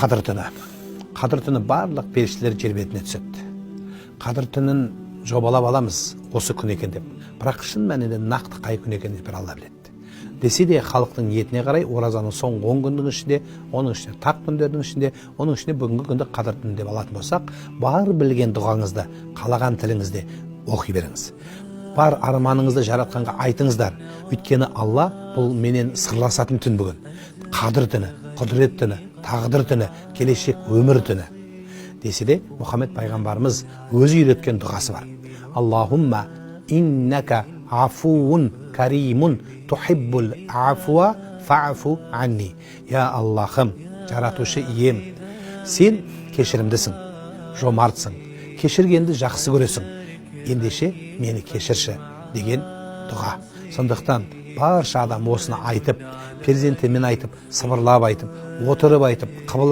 Қадір түні. Қадір түні барлық періштелер жер бетіне түседі. Қадір түнін жобалап аламыз, осы күн екен деп. Бірақ шын мәнінде нақты қай күн екенін бір Алла біледі. Десе де, халықтың ниетіне қарай оразаның соңғы 10 күннің ішінде, оның ішінде тақ күндердің ішінде, оның ішінде бүгінгі күнді қадір түні деп алатын болсақ, бар білген дұғаңызды қалаған тіліңізде оқи беріңіз. Бар арманыңызды Жаратқанға айтыңыздар. Өйткені Алла бұл менен сырласатын түн бүгін. Қадір түні, құдірет түні, тағдыр түні, келешек өмір түні. Десе де, Мұхаммед пайғамбарымыз өзі үйреткен дұғасы бар. Аллахумма иннака афуун каримун тухиббул афуа фаъфу анни. Я Аллахым, Жаратушы ием, сен кешірімдісің, жомартсың, кешіргенді жақсы көресің. Ендеше мені кешірші деген дұға. Сондықтан барша адам осыны айтып, перзентімен айтып, сыбырлап айтып, отырып айтып, қыбыл